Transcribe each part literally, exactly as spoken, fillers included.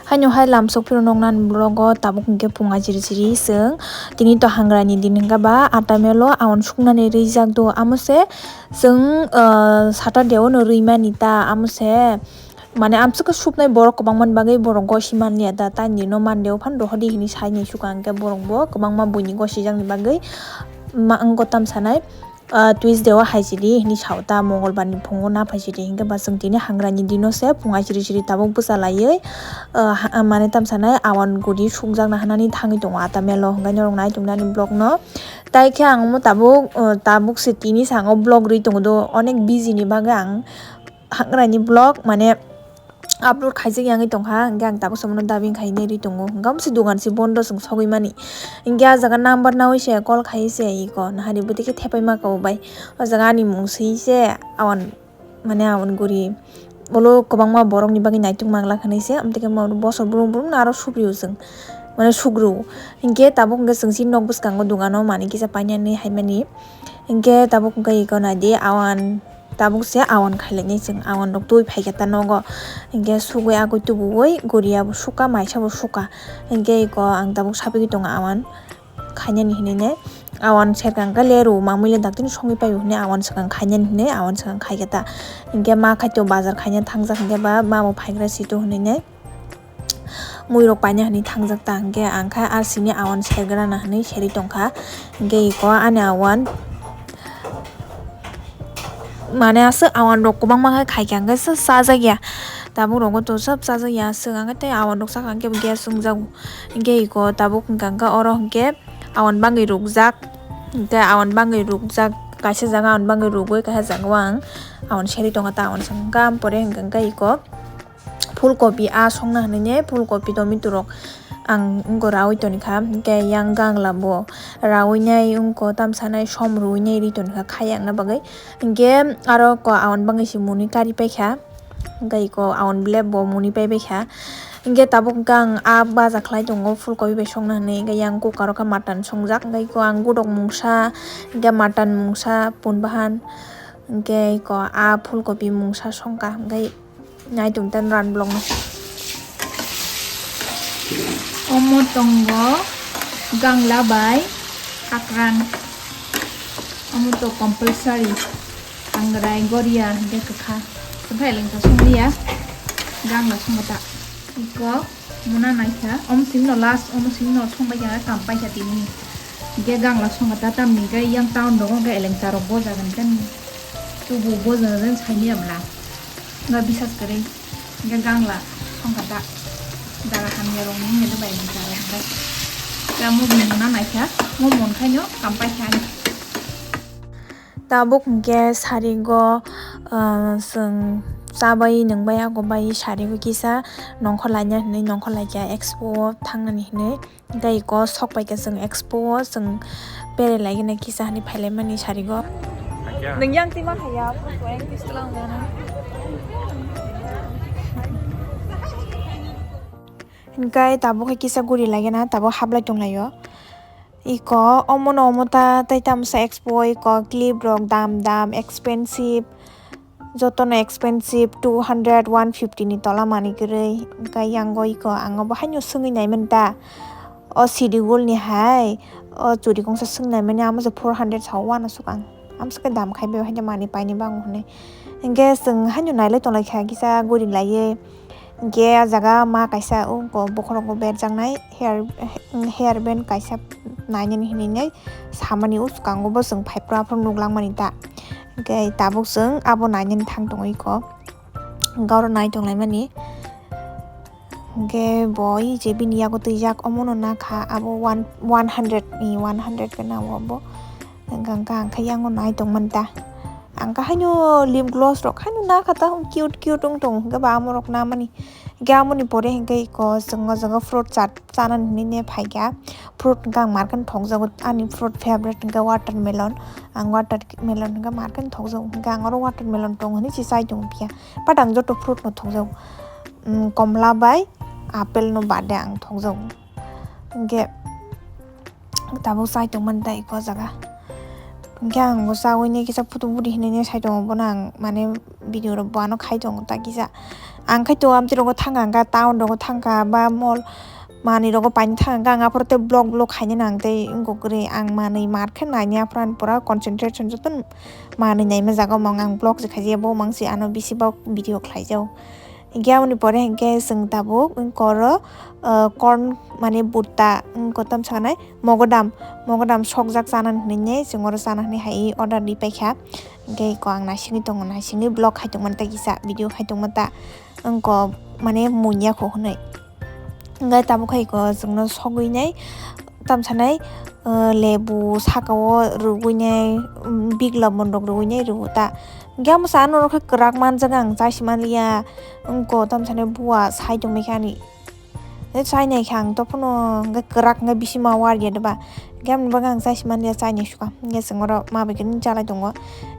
Haino hai lamsok phiro noknani vlog o tabuk hwnkhe phung ajiri jiri chwng tini to hangrani din hwnkhe ba ata melo awan suknani rijak do amo se chwng, ah, Saturday o no rwi mani ta amo se mane amswk khe supnai borok kwbangma ni bagwi borok gosi manliya da tani no Monday o phano rohor di hinwi sai ni suka hwnkhe borok bo kwbangma buini gosijakni bagwi ma wngkha tam sanai. Ah, Tuesday o hai sidi hinwi sao ta, Mongolbar ni phungo na phai sidi hinkhe ba chwng tini hangrani dino se phung ai siri siri tabuk bwsa laiwi, ah, ha-, mane tam sanai awan guri sukjakna hanani thangwi tongo ata melo, hinkhe norok nai tongdi ani vlog no. Tai khe ang omo tabuk, ah, tabuk se tini sango vlog rwi tongo do, onek busy ni bagwi ang hangrani vlog mane upload khaijak yangwi tongkha, hwnkhe ang tabuk samono dubbing khainai ri tongo, hwnkhe omo se dogan se bondo chwng sogwi mani, hwnkhe ah jaga number naui se call khai se iko nahari bwtwi khe thepai ma kabo bai, o jaga ani mung swi se awan, mane awan guri, olo kwbangma borokni bagwi naituk manglak hinwi se, amtwi khe bosor brum brum no aro suprio chwng, mane sugru, hwnkhe tabuk hwnkhe chwng chini nok bwskango dogano manwi kisa painani haimani, hwnkhe tabuk hwnkhe iko naidi awan. Tabuk se awan khailainai chwng, awan rok twi phaikha ta nogo, hinkhe sugwi agwi tubuwi guriya bo sukha, maisa bo sukha, hinkhe iko ang tabuk sapigwi tongo awan khainani hinwi nai, awan serkang khe leru mamwi le daktino songwi paio hinwi awan swkang khainani hinwi awan swkang khaikha ta, hinkhe ma khaito bazar khaina thangjak hinkhe ba ma bo phaigra situ hinwi nai. Muirok paina hinwi thangjak ta, hwnkhe ang khe R C ni awan sergrana hinwi serwi tongkha, hwnkhe iko ani awan mane aswk awan rok kwbangma khe khaikha hwnkhe se chajakya, tabuk rogo to sab chajakya aswk, hwnkhe tei awan rok chakha hwnkhe bo gas wngjago, hwnkhe iko tabuk hwnkha hwnkhe oro hwnkhe awan bangwi rukjak, hwnkhe awan bangwi rukjak, kaisa jaga awan bangwi rugwi kaisa jaga o ang awan serwi tongkha ta, awan swkang pore hwnkha hwnkhe iko. Phulkopi a songna hinwi ne, phulkopi tomato rok ang wngko raui tonikha, hwnkhe yang gangla bo raui nai wngko, tamsa nai som rui nai ri tonikha khaiyang na bagwi, hwnkhe aro ko awan bagwi se muni kari paikha, hwnkhe iko awan ble bo muni pai baikha, hwnkhe tabuk hwnkhe ang a baja khlai tongo phulkopi bai songna hinwi, hwnkhe yang cooker o khe mutton songjak, hwnkhe iko ang godok mungsa, hwnkhe mutton mungsa pun bahan, hwnkhe iko a phulkopi mungsa songkha, hwnkhe. Nai tong ten ran blong no. Omo tongo gangla bai hakran. Omo to compulsory. Hangrai goria hingke kwkha. Kwthai lengsa songya. Gangla songkha ta. Iko muna naikha. Omo simi no last, omo simi no songbai kha, kam paikha tini. Hingke gangla songkha ta tamni hingke yang town rogo hingke elengsa rok bojagan kan. Tubu bojagan saimya bwla. Nga bisas kwrwi. Hingke gangla songkha ta. Dara hamya rok ni hingke bai ni dara hingke. Tamo bini muna naikha. Mo mon khaino kam paikha ani. Tabuk hingke sarigo, ah, chwng chabai nwngbai ago bai sarigo kisa nongkhor laina hinwi nongkhor laikha expo o thangnani hinwi. Tei iko sok paikha chwng expo o chwng berai laigwna kisa hinwi phailaimani sarigo. Nwng yang twi ma haya, phung yang twi swlang jana. Hingke tabuk hai kisa guri laigwna, tabuk hablai tonglaio. Iko omono omo ta tei tamsa expo o iko clip rok dam dam expensive. Jotono expensive two hundred, one fifty ni tola manwi kwrwi. Hwnkhe yango iko ang obo haino swngwi naimani ta. O City Gold ni hai, o churi kongsa swngwi naimani amo se four hundred sao uanasuk ang. Amswk khe dam khai bai haino manwi painwi bango hwnwi. Hwnkhe chwng haino nailai tonglaikha kisa guri laiwi. Hwnkhe o jaga ma kaisa o bokhorok bo berjaknai hair, hair band kaisa nainani hinwi samani o swkango bo chwng phaiphru aphuru nuklangmani ta. Hwnkhe tabuk chwng abo nainani thang tongo iko. Hwnkhe oro nai tonglaimani. Hwnkhe bo je bini yago twijak omono nakha abo one, one hundred ni, one hundred gana o bo. Hwnkhe ang khe yango nai tongmani ta. Ang khe haino lip gloss rok haino nakha ta cute cute wng tong hwnkhe ba amorok namani. Hwnkhe amoni pore hwnkhe iko chwng o jaga fruit chat chanani hinwi ne phaikha. Fruit hwnkhe ang market thokjago, ani fruit favorite hwnkhe watermelon. Ang watermelon hwnkhe market thokjago, hwnkhe ang oro watermelon tong hinwi se chai tongo phiya. But ang joto fruit no thokjago. Umm, komla bai apple no bade ang thokjago. Hwnkhe tabuk chai tongmani ta iko jaga. Hingke ang bo chawi nai kisa photo budi hinui nai sai tongo, bono ang mane video rok bo ano khai tongo ta kisa. Ang khai tongo amtwi rogo thangka, hingka town rogo thangka ba mall manwi rogo paina thangka, hingka ang aphuru tei vlog vlog khainai nang tei wngkha kwrwi ang manwi mar khe nainai, aphuru ang pura concentration joto manwi naima jaga o mang ang vlog se khaijaya, bo mang se ano bisi bok video khlaijao. Hingke aboni pore hingke chwng tabuk wngkha oro, ah, corn mane butta wngkha tam sanai mogodam, mogodam sokjak chana hinui chwng oro chana hinui hai order ri paikha. Hingke eko ang naisingwi tongo, naisingwi vlog khai tongmani ta kisa, video khai tongmani ta wngkha mane munya kho hinui. Hingke tabuk hai eko chwngno sogwi nai tam sanai, ah, lebu saka o rwgwi nai, um, bigla mondok rwgwi nai rwo ta. Hingke amo sa norok khe kwrak manjak ang chai si manliya, wngkha tam sanai bua sai tongmani khe ani. Tei chai nai khe ang to phano hingke kwrak hingke bisi ma war ya doba. Hingke amoni bagwi ang chai si manliya, chai nai sukha. Hingke chwng oro ma bai khe chalai tongo.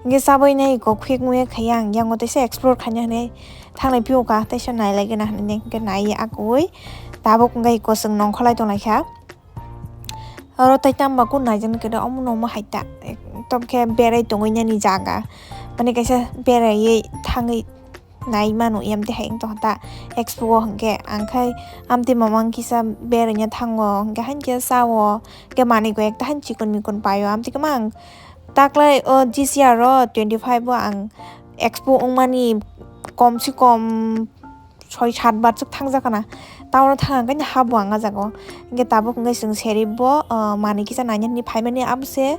Hingke chabai nai eko khuyek muyek khai ang yang o teisa explore khaina hinui thangnai phiyokha, teisa nai lai gana hinui hingke nai ya akoi. Tabuk hingke eko chwng nongkholai tonglaikha. Oro tai tamo khe naijak nai khe omo no omo hai ta. Ekdom khe berai tongwi nani jaga. Mane kaisa beraiwi thangwi nai mano, yamtwi hai wng tongkha ta expo o hwnkhe. Ang khai amtwi mamang kisa beraina thango, hwnkhe haini kisa chao, hwnkhe manwi koi ekta haini chikon mikon paio. Amtwi kwmang taklai o G C R o twenty five o ang expo wngmani kom se kom soi sat bar chwk thangjakha na. Town o thang ang khe habo ang ah jaga o. Hingke tabuk hingke chwng seri bo, ah, manwi kisa naina hinui phaimani abo se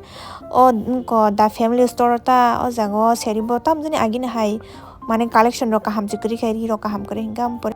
o, wngkha The Family Store ta o jaga o seri bo tamjani agini hai mane collection rok kaham se kwrwi khe ri rok kaham kwrwi hingke amo pore.